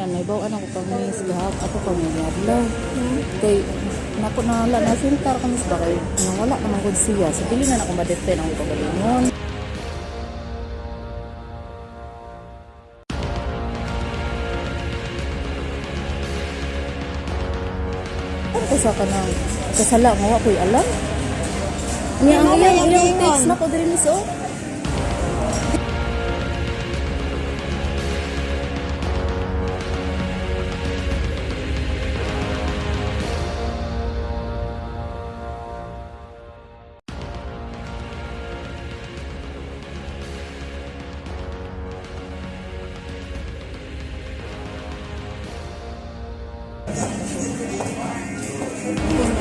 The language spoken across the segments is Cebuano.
Niya, nahibaw ako kang miss gahap ako kang adlaw. Kay nako na wala na sintar ko miss ba kay nang wala naman gud siya. So dili na nako ma-defend ang kagalingon. Ano ko sa kanang kasala nga wa ko'y alam? Niya ang Ano iyang may iyang ingon? text nako diri miss oh.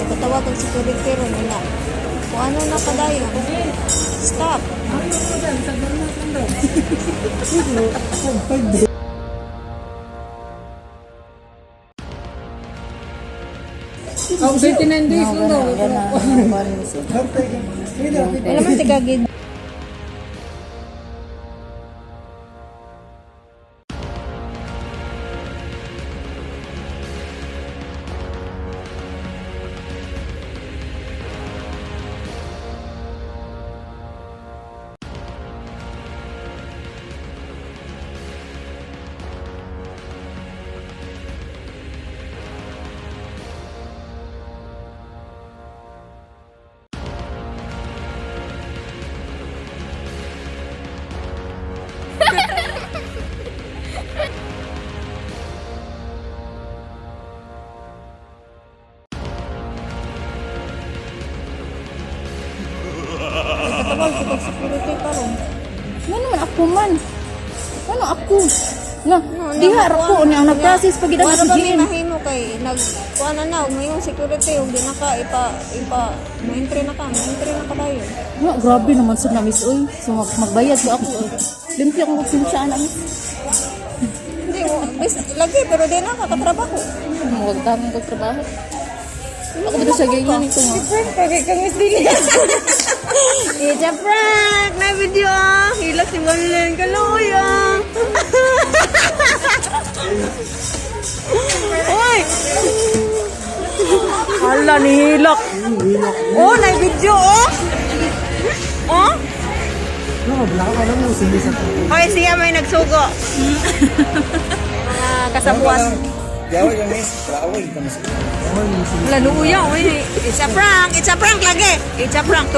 Patawag ang security ron nila. Kung ano na kadayon. Stop. Oh, 39 days lang daw. Gana, miss oh. Wala man tigagid. Patawag ko pag security karon. Nga naman ako man. Ano ako? Nga, diha ra ko niya ang nag-process pag Wala si ba may GM. mahimo kay nag kuan na na ngayong security ug di na ka ipa ipa mo-entry na ka, mo-entry na ka dayon. Nga, grabe naman sa miss oy. So magbayad ba ako? Oy. Limpyo akong konsensya na miss. Hindi mo bis, lagi pero di na ka katrabaho. Huwag tamang ko trabaho. Ako ba siya ganyan ito nga? It's a prank! Na video ah! Hilak si Marlene Kaloy ah! Uy! Hala ni Hilak! Oh, na video oh! Oh? Hoy, siya may nagsugo. Mga kasabuas. Gawin ka miss, away ka miss. Wala luya, uy. It's a prank! It's a prank lagi! It's a prank.